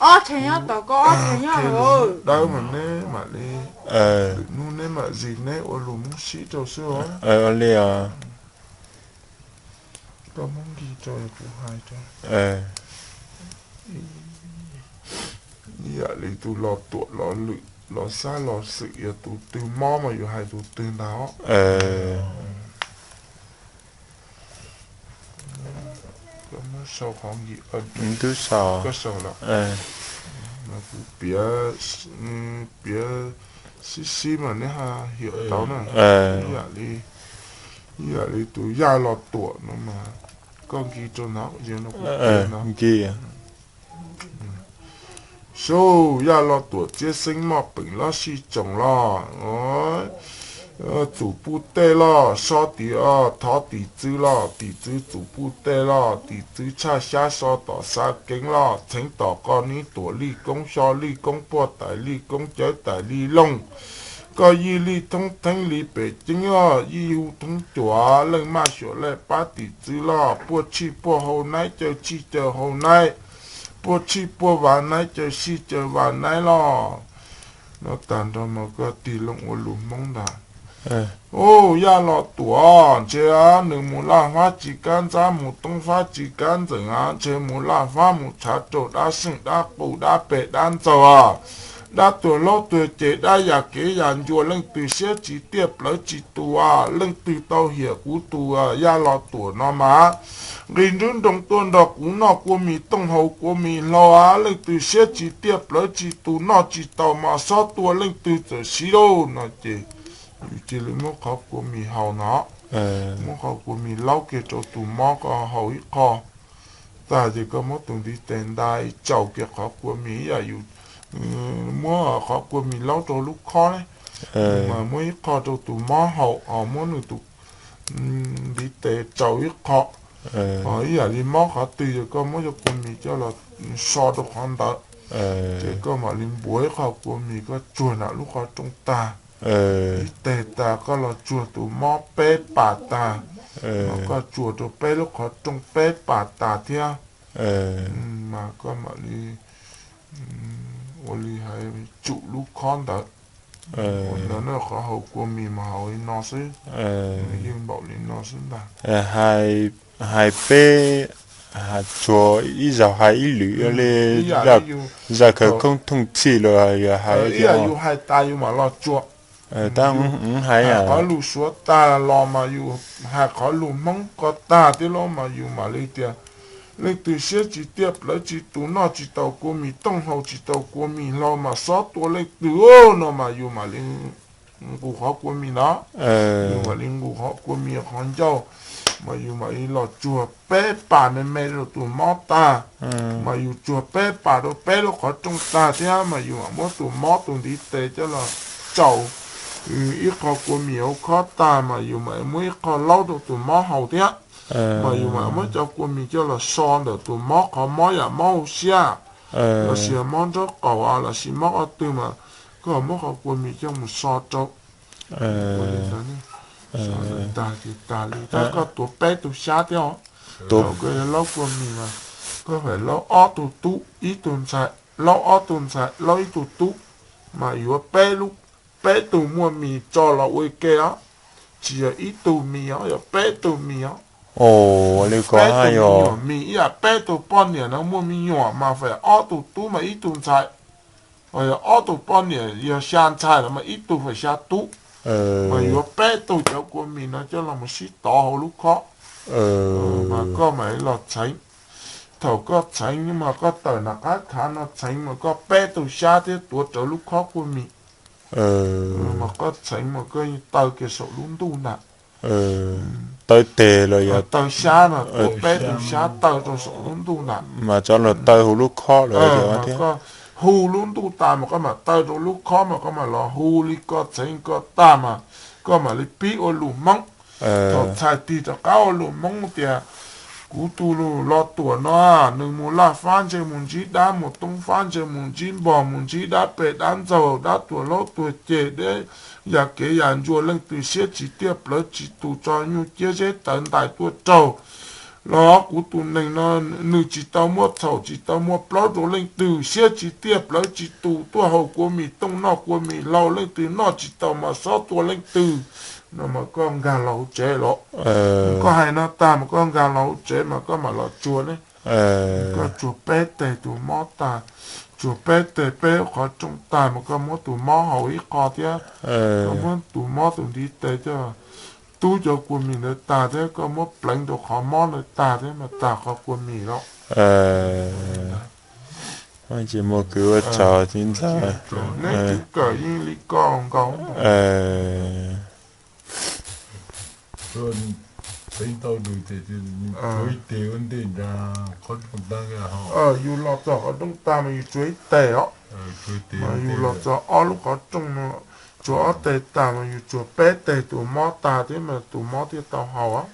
ob txhais nyob tom koj ob txhais nyob. Dawb mas neb mam li, lwm hnub neb mam zis neb ua lus Hmoob sib rau xwb os. Li os. Koj muab nkig rau kuv hais rau. Ib yam li tus Los Tuam Los Lwm Los Xab Los Xwm yog tus twg mob mas yus hais tus twg ntag. Koj muab sau qhov nkig, koj sau lawm. Mas kuv piav, piav sib sib mas neb ha hiam tau na. Ib yam li, ib yam li tus Yaj Los Tuam no mas koj nkig rau ntawd, yog no kuv piav ntawd. Sub, Yaj Los Tuam txiab xeeb moj peem lob sij tsoom los, txum puj tej los so tim, thov tim txwv los tim txwv txum puj tej los tim txwv tshaj xyab so tom xav keev los txheev tom koj nib tuam lij koob xyo lij koob puag tais lij koob cawv tais lij looj. Koj yij lij thoob theeb li pem ceeb os, yij hu thoob cuam leej maj xyuam lej pab tim txwv los puaj tshij puaj hau naib caw tshij caw hau naib, puaj tshij puaj vas naib caw sij caw vas naib los. No tag nrho mas koj tig loo ua lus Hmoob ntag. Ub, Yaj Los Tuam, ntshe nws mus laj fab tsis kab ntxab, mus toob fab tsis kab ntxeem, ntshe mus laj fab mus tshav rau dab seej dab qus dab peg dab ntxaug, dab tuag laub tuag ceg dab yam kev yam ncua, leej twg siab tsis tiaj plawv tsis tus, leej twg tau hiam kuv tus Yaj Los Tuam no mas nqis nruab nroo tuaj nrog kuv noj kua mis tooj haus kua mis hlau, leej twg siab tsis tiaj plawv tsis tus noj tsis tau mas xob tua leej twg txawm siv lauj no ces yus cia li muab qhov kua mis haus no, muab qhov kua mis laub kiag rau tus mob koj haus ib qho tag ces koj muab tus ntiv tes nta tsaus kiag qhov kua mis ib yam yus muab qhov kua mis laub rau lub khob ne, mas muab ib qho rau tus mob haus, muab nws tus ntiv tes tsaus ib qho, ib yam li mob qhov twg yog koj muab cov kua mis coj los so rau qhov ntawd, ces koj mam li npuav ib qho kua mis koj tsuag nram lub qhov rooj tag, ib teg tas koj los tsuag tus mob peb pas tag, mas koj tsuag rau peb lub qhov rooj peb pas tas thiab, mas koj mam li ua li hais tsum lub khob ntawd. Ua ntawd no qhov haus kua mis mas haus li no xwb, yeej npaum li no xwb ntag. Hais peb, tsuag ib zaug hais ib lwm li, zaj khawv koob thooj txhij los yog hais ib yam yus hais tas yus mam los tsuag. Tab hais qhov lus Suav tag los mas yus hais qhov lus Hmoob ko tag thiab los mas yus mam li tias, leej twg siab tsis tiaj plawv tsis tus noj tsis tau kua mis tooj haus tsis tau kua mis hlau mas xob tua leej twg no mas yus mam li nqus qhov kua mis no, yus mam li nqus qhov kua mis qhov ncauj, mas yus mam li los tsuag peb pas me me rau tus mob tag, mas yus tsuag peb pas rau peb lub qhov rooj tag thiab mas yus mam muab tus mob tus ntiv tes coj los tsaus ib qho kua mis hauv khob tag mas yus mam muab ib qho laub rau tus mob haus thiab, mas yus mam muab cov kua mis coj los so ntawm tus mob qhov mob yam mob hauv siab, los sis mob nraub qaum los sis mob qhov twg mas koj muab qhov kua mis coj mus so rau. Ua li ntawd, so tag ces tag li, tab koj tuav peb tug xyab thiab os. Thaum koj yuav laub kua mis mas koj fam laub ob tug tub ib tug ntxhais, laub ob tug ntxhais laub ib tug tub, mas yuav peb lub, peb tug muaj mis tso los ua ke os. Tsis yog ib tug mis os, yog peb tug mis os. Peb tug me nyuam mis ib yam peb tug poj niam no muaj me nyuam mas fam ob tug tub mas ib tug ntxhais, yog ob tug poj niam yog xya ntxhais los mas ib tug fam xya tub, mas yuav peb tug cov kua mis no coj los mus sib tov hauv lub khob, mas koj mam li los txheev. Thaum koj txheev mas koj tawm nram qab khav no txheev mas koj peb tug xyab thiab tuav rawv lub khob kua mis, mas koj txheev mas koj taw kiag saum lub ntuj ntag. Taw tes los yog taw xyab no, tuav peb tug xyab taw rau saum lub ntuj ntag, mas cov los taw hauv lub khob lawm. Mas koj hu lub ntuj tas mas koj mam taw rau lub khob mas koj mam los hu li koj txheev koj tag mas koj mam li pib ua lus Hmoob. Thaum txhais tig rov qab ua lus Hmoob tias, kuv tus Los Tuam no, nws mus laj fab ntshe mus ntsib dab, mus toob fab ntshe mus ntsib npog, mus ntsib dab peg dab ntxaug, dab tuag laub tuag ceg, dab yam kev yam ncua, leej twg siab tsis tiaj plawv tsis tus tso nyuj ciab zeb tawv ntais tuaj raug, Los kuv tus nees no nws tsis tau muab txhaum, tsis tau muab plaub rau leej twg, siab tsis tiaj plawv tsis tus, tuaj haus kua mis tooj noj kua mis hlau, leej twg noj tsis tau mas xob tua leej twg. No mas koj nkag los hauv tsev los? Koj hais no tag mas koj nkag los hauv tsev mas koj mam los tsuag ne. Koj tsuag peb teg tus mob tag, tsuag peb teg peb qhov rooj tag mas koj muab tus mob haus ib qho thiab. Koj muab tus mob tus ntiv tes thiab, tub cov kua mis ntawd tag thiab, koj muab pleev rau qhov mob ntawd tag thiab mas tag qhov kua mis los. Tsis muaj kwv ua tsaug tib ntxawg. Neb tsis kawm yeej li koj nkaus. Yus los txog qhov rooj tag mas yus tsuag ib teg os. Mas yus los txog ob lub qhov rooj no, tsuag ob teg tag mas yus tsuag peb teg tus mob tag thiab mas tus mob thiaj tau haus.